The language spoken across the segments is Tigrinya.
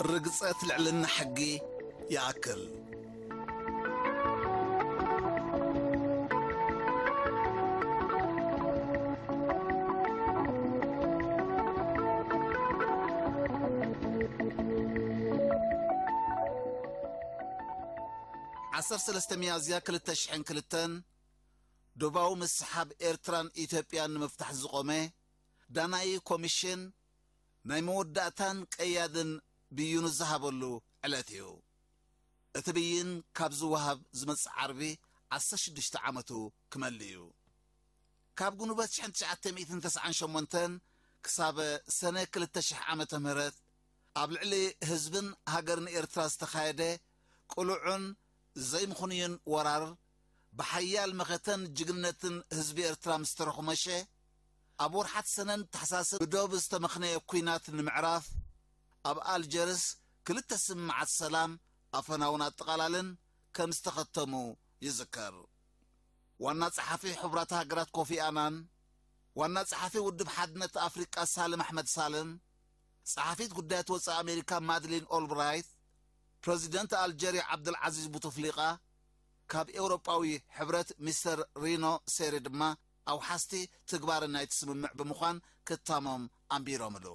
ርግጸት ልዕልና ሕጊ ይኣክል። ዓሰርተ ሰለስተ ሚያዝያ ክልተ ሽሕን ክልተን፣ ዶባዊ ምስሓብ ኤርትራን ኢትዮጵያን ንምፍታሕ ዝቖመ ዳናዪ ኮሚሽን ናይ መወዳእታን ቀያድን ብይኑ ዝሃበሉ ዕለት እዩ። እቲ ብይን ካብ ዝወሃብ ዝመጽእ ዓርቢ ዓሰርተ ሽዱሽተ ዓመቱ ክመልእ እዩ። ካብ ጉንበት ሽሕን ትሽዓተ ሚእትን ተስዓን ሸሞንተን ክሳብ ሰነ ክልተ ሽሕ ዓመተ ምህረት ኣብ ልዕሊ ህዝብን ሃገርን ኤርትራ ዝተኻየደ ቅሉዕን ዘይምኽኑይን ወራር፣ ብሓያል መኸተን ጅግንነትን ህዝቢ ኤርትራ ምስ ተረኹመሸ፣ ኣብ ወርሓት ሰነን ታሕሳስን ብዶብ ዝተመኽነየ ኲናት ንምዕራፍ፣ ኣብ ኣልጀርስ ክልተ ስምምዓት ሰላም ኣፈናውን ኣጠቓላልን ከም ዝተኸተሙ ይዝከር። ዋና ጸሓፊ ሕቡራት ሃገራት ኮፊ ኣናን፣ ዋና ጸሓፊ ውድብ ሓድነት ኣፍሪቃ ሳልም ኣሕመድ ሳልም፣ ጸሓፊት ጉዳያት ወጻኢ ኣሜሪካ ማድሊን ኦልብራይት፣ ፕረዚደንት ኣልጀርያ ዓብደልዓዚዝ ቡተፍሊቃ፣ ካብ ኤውሮጳዊ ሕብረት ሚስተር ሪኖ ሴሪ ድማ ኣውሓስቲ ትግባር ናይቲ ስምምዕ ብምዃን ክታሞም ኣንቢሮምሉ።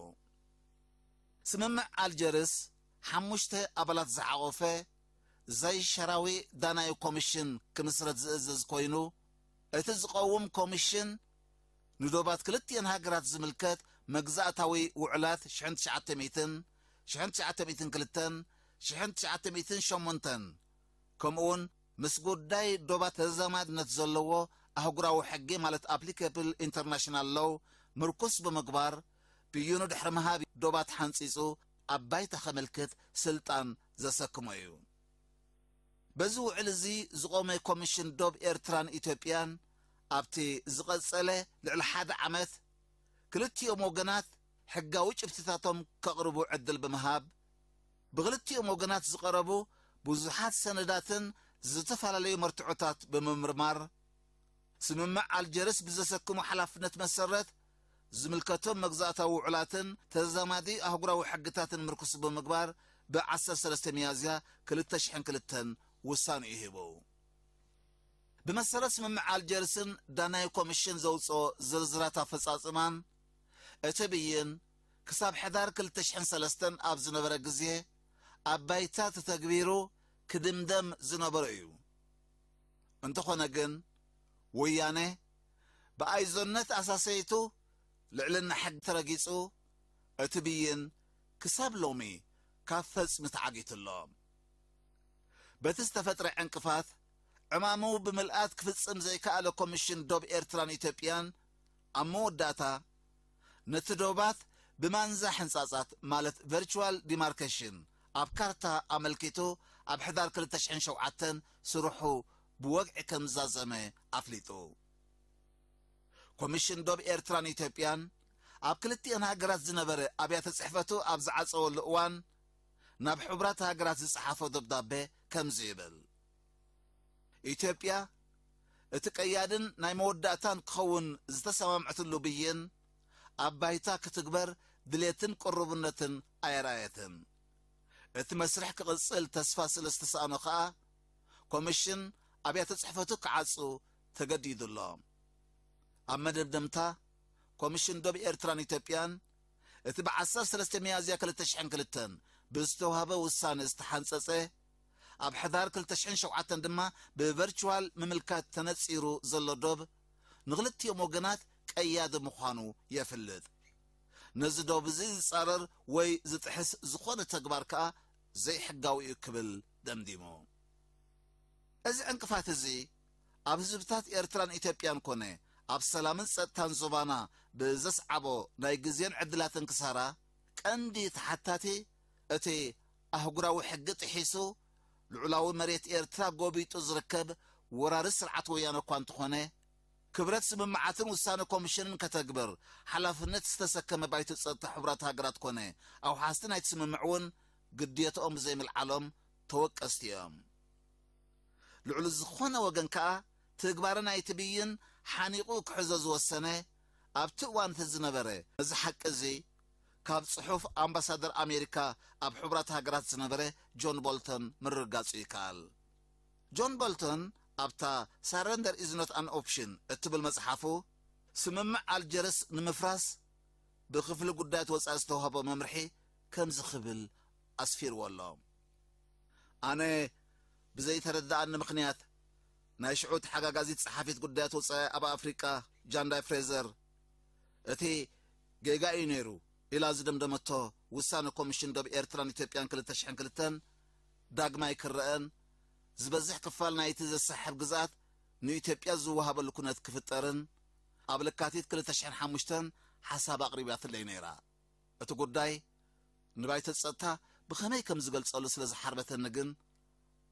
ስምምዕ ኣልጀርስ ሓሙሽተ ኣባላት ዝሓቖፈ ዘይሸራዊ ዳናዊ ኮሚሽን ክምስረት ዝእዝዝ ኮይኑ፣ እቲ ዝቐውም ኮሚሽን ንዶባት ክልቲኤን ሃገራት ዝምልከት መግዛእታዊ ውዕላት ሽሕን ትሽዓተ ሚእትን፣ ሽሕን ትሽዓተ ሚእትን ክልተን፣ ሽሕን ትሽዓተ ሚእትን ሸሞንተን፣ ከምኡውን ምስ ጉዳይ ዶባት ተዛማድነት ዘለዎ ኣህጉራዊ ሕጊ ማለት ኣፕሊካብል ኢንተርናሽናል ሎው ምርኩስ ብምግባር፣ ብይኑ ድሕሪ ምሃብ ዶባት ሓንጺጹ ኣብ ባይታ ከመልክት ስልጣን ዘሰክሞ እዩ። በዚ ውዕል እዚ ዝቖመ ኮሚሽን ዶብ ኤርትራን ኢትዮጵያን ኣብቲ ዝቐጸለ ልዕሊ ሓደ ዓመት ክልቲኦም ወገናት ሕጋዊ ጭብትታቶም ከቕርቡ ዕድል ብምሃብ፣ ብክልቲኦም ወገናት ዝቐረቡ ብዙሓት ሰነዳትን ዝተፈላለዩ መርትዖታት ብምምርማር፣ ስምምዕ ኣልጀርስ ብዘሰክሞ ሓላፍነት መሰረት ዝምልከቶም መግዛእታዊ ውዕላትን ተዛማዲ ኣህጉራዊ ሕግታትን ምርኩስ ብምግባር፣ ብ ዓሰርተ ሰለስተ ሚያዝያ ክልተ ሽሕን ክልተን ውሳኔኡ ሂቡ። ብመሰረት ስምምዕ ኣልጀርስን ዳናይ ኮሚሽን ዘውፅኦ ዝርዝራት ኣፈጻጽማን፣ እቲ ብይን ክሳብ ሕዳር ክልተ ሽሕን ሰለስተን ኣብ ዝነበረ ግዜ ኣብ ባይታ ተተግቢሩ ክድምደም ዝነበሮ እዩ። እንተኾነ ግን፣ ወያነ ብኣይዞነት ኣሳሰይቱ ልዕልና ሕጊ ተረጊጹ፣ እቲ ብይን ክሳብ ሎሚ ካብ ፈጽሚ ተዓጊቱ ኣሎ። በቲ ዝተፈጥረ ዕንቅፋት፣ ዕማሙ ብምልኣት ክፍጽም ዘይከኣለ ኮሚሽን ዶብ ኤርትራን ኢትዮጵያን፣ ኣብ መወዳእታ ነቲ ዶባት ብማንዛ ሕንጻጻት፣ ማለት ቨርቹዋል ዲማርኬሽን፣ ኣብ ካርታ ኣመልኪቱ፣ ኣብ ሕዳር ክልተ ሽሕን ሸውዓተን ስርሑ ብወግዒ ከም ዝዛዘመ ኣፍሊጡ። ኮሚሽን ዶብ ኤርትራን ኢትዮጵያን ኣብ ክልቲኤን ሃገራት ዝነበረ ኣብያተ ጽሕፈቱ ኣብ ዝዓጸወሉ እዋን፣ ናብ ሕቡራት ሃገራት ዝጸሓፎ ደብዳቤ ከምዚ ይብል። ኢትዮጵያ እቲ ቀያድን ናይ መወዳእታን ክኸውን ዝተሰማምዐትሉ ብይን ኣብ ባይታ ክትግበር ድሌትን ቅሩብነትን ኣየርኣየትን። እቲ መስርሕ ክቕጽል ተስፋ ስለ ዝተሰኣኖ ከኣ፣ ኮሚሽን ኣብያተ ጽሕፈቱ ክዓጹ ተገዲዱ ኣሎ። ኣብ መደምደምታ፣ ኮሚሽን ዶብ ኤርትራን ኢትዮጵያን፣ እቲ ብ ዓሰርተ ሰለስተ ሚያዝያ ክልተ ሽሕን ክልተን ብዝተዋህበ ውሳነ ዝተሓንጸጸ፣ ኣብ ሕዳር ክልተ ሽሕን ሸውዓተን ድማ ብቨርቹዋል ምምልካት ተነጺሩ ዘሎ ዶብ፣ ንኽልቲኦም ወገናት ቀያዲ ምዃኑ የፍልጥ። ነዚ ዶብ እዚ ዝጻረር ወይ ዝጥሕስ ዝኾነ ተግባር ከኣ ዘይሕጋዊ እዩ ክብል ደምዲሙ። እዚ ዕንቅፋት እዚ ኣብ ህዝብታት ኤርትራን ኢትዮጵያን ኮነ ኣብ ሰላምን ጸጥታን ዞባና ብዘስዓቦ ናይ ግዜን ዕድላትን ክሳራ፣ ቀንዲ ተሓታቲ እቲ ኣህጉራዊ ሕጊ ጥሒሱ ልዑላዊ መሬት ኤርትራ ጎቢጡ ዝርከብ ወራሪ ስርዓት ወያነ እኳ እንተኾነ፣ ክብረት ስምምዓትን ውሳነ ኮሚሽንን ከተግብር ሓላፍነት ዝተሰከመ ባይቶ ጸጥታ ሕቡራት ሃገራት ኮነ ኣውሓስቲ ናይቲ ስምምዕ እውን ግድየትኦም ብዘይምልዓሎም ተወቀስቲ እዮም። ልዕሊ ዝኾነ ወገን ከኣ ትግባረ ናይቲ ብይን ሓኒቑ ክሕዞ ዝወሰነ ኣብቲ እዋን እቲ ዝነበረ፣ እዚ ሓቂ እዚ ካብ ጽሑፍ ኣምባሳደር ኣሜሪካ ኣብ ሕቡራት ሃገራት ዝነበረ ጆን ቦልተን ምርጋጹ ይከኣል። ጆን ቦልተን ኣብታ surrender is not an option እትብል መጽሓፉ፣ ስምምዕ ኣልጀርስ ንምፍራስ ብክፍሊ ጉዳያት ወጻኢ ዝተዋህቦ መምርሒ ከምዚ ክብል ኣስፊርዎ ኣሎ። ኣነ ብዘይተረድኣኒ ምኽንያት፣ ናይ ሽዑ ተሓጋጋዚት ጸሓፊት ጉዳያት ወጻኢ ኣብ ኣፍሪቃ ጃንዳይ ፍሬዘር፣ እቲ ጌጋ እዩ ነይሩ ኢላ ዝደምደመቶ ውሳነ ኮሚሽን ዶብ ኤርትራን ኢትዮጵያን ክልተ ሽሕን ክልተን ዳግማይ ክረአን፣ ዝበዝሕ ክፋል ናይቲ ዘሳሕብ ግዝኣት ንኢትዮጵያ ዝወሃበሉ ኩነት ክፍጠርን ኣብ ለካቲት ክልተ ሽሕን ሓሙሽተን ሓሳብ ኣቕሪባትለይ ነይራ። እቲ ጉዳይ ንባይቶ ጸጥታ ብኸመይ ከም ዝገልጸሉ ስለ ዝሓርበተኒ ግን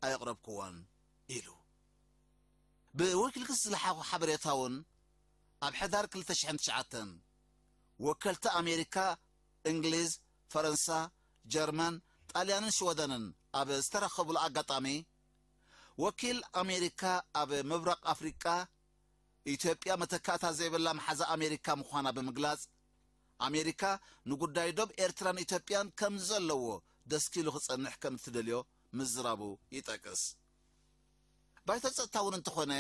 ኣየቕረብክዎን ኢሉ። ብዊኪሊክስ ዝለሓኹ ሓበሬታ እውን ኣብ ሕዳር ክልተ ሽሕን ትሽዓተን ወከልቲ ኣሜሪካ፣ እንግሊዝ፣ ፈረንሳ፣ ጀርመን፣ ጣልያንን ሽወደንን ኣብ ዝተረኸቡሉ ኣጋጣሚ፣ ወኪል ኣሜሪካ ኣብ ምብራቕ ኣፍሪቃ ኢትዮጵያ መተካእታ ዘይብላ መሓዛ ኣሜሪካ ምዃና ብምግላጽ፣ ኣሜሪካ ንጉዳይ ዶብ ኤርትራን ኢትዮጵያን ከም ዘለዎ ደስኪሉ ክጸንሕ ከም እትደልዮ ምዝራቡ ይጠቅስ። ባይቶ ጸጥታ እውን እንተኾነ፣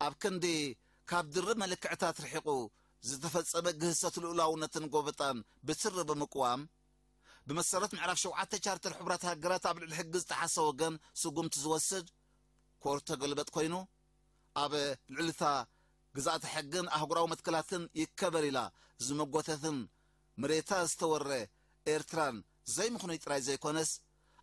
ኣብ ክንዲ ካብ ድርብ መለክዕታት ርሒቑ ዝተፈጸመ ግህሰት ልኡላውነትን ጎበጣን ብትሪ ብምቅዋም፣ ብመሰረት ምዕራፍ ሸውዓተ ቻርተር ሕቡራት ሃገራት ኣብ ልዕሊ ሕጊ ዝጠሓሰ ወገን ስጉምቲ ዝወስድ ኮር ተገልበጥ ኮይኑ፣ ኣብ ልዕልታ ግዛእቲ ሕግን ኣህጉራዊ መትከላትን ይከበር ኢላ ዝመጎተትን መሬታ ዝተወረ ኤርትራን ዘይምኽኑይ ጥራይ ዘይኮነስ፣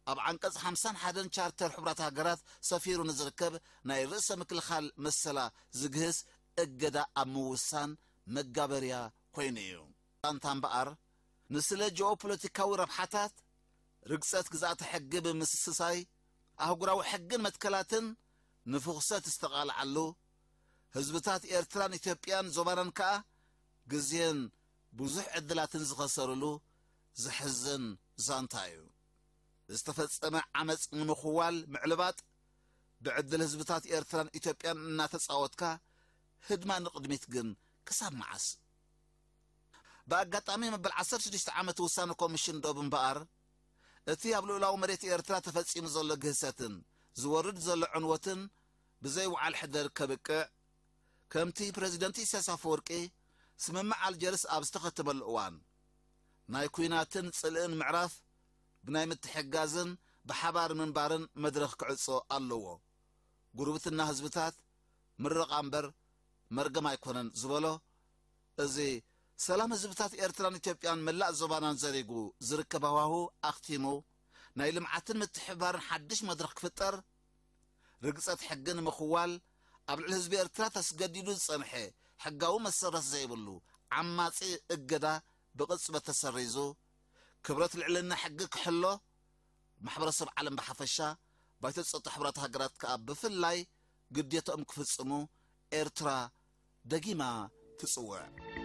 ኣብ ዓንቀጽ ሓምሳን ሓደን ቻርተር ሕቡራት ሃገራት ሰፊሩ ንዝርከብ ናይ ርእሰ ምክልኻል መሰላ ዝግህስ እገዳ ኣብ ምውሳን መጋበርያ ኮይኑ እዩ። ኣንታ እምበኣር፣ ንስለ ጂኦፖለቲካዊ ረብሓታት፣ ርግጸት ግዛእቲ ሕጊ ብምስስሳይ፣ ኣህጉራዊ ሕግን መትከላትን ንፍኹሰት ዝተቓልዓሉ፣ ህዝብታት ኤርትራን ኢትዮጵያን ዞባናን ከኣ ግዜን ብዙሕ ዕድላትን ዝኸሰርሉ ዘሕዝን ዛንታ እዩ። ዝተፈጸመ ዓመጽ ንምኽዋል ምዕልባጥ፣ ብዕድል ህዝብታት ኤርትራን ኢትዮጵያን እናተጻወትካ፣ ህድማ ንቕድሚት ግን ክሳብ መዓስ? ብኣጋጣሚ መበል ዓሰርተ ሽዱሽተ ዓመት ውሳነ ኮሚሽን ዶብ እምበኣር፣ እቲ ኣብ ልኡላዊ መሬት ኤርትራ ተፈጺሙ ዘሎ ግህሰትን ዝወርድ ዘሎ ዕንወትን ብዘይ ወዓል ሕደር ከብቅዕ፣ ከምቲ ፕረዚደንት ኢሳያስ ኣፈወርቂ ስምምዕ ኣልጀርስ ኣብ ዝተኸተመሉ እዋን፣ ናይ ኲናትን ጽልእን ምዕራፍ ብናይ ምትሕግጋዝን ብሓባር ምንባርን መድረኽ ክዕጾ ኣለዎ። ጉርብትና ህዝብታት ምርቓ እምበር መርገም ኣይኮነን ዝበሎ፣ እዚ ሰላም ህዝብታት ኤርትራን ኢትዮጵያን መላእ ዞባናን ዘሪጉ ዝርከብ ሃዋሁ ኣኽቲሙ፣ ናይ ልምዓትን ምትሕብባርን ሓድሽ መድረኽ ክፍጠር፣ ርግጸት ሕጊ ንምኽዋል ኣብ ልዕሊ ህዝቢ ኤርትራ ተስገዲዱ ዝጸንሐ ሕጋዊ መሰረት ዘይብሉ ዓማጺ እገዳ ብቕጽበት ተሰሪዙ፣ ክብረት ልዕልና ሕጊ ክሕሎ፣ ማሕበረሰብ ዓለም ብሓፈሻ፣ ባይቶ ጸጥታ ሕቡራት ሃገራት ከኣ ብፍላይ ግዴታኦም ክፍጽሙ ኤርትራ ደጊማ ትጽውዕ።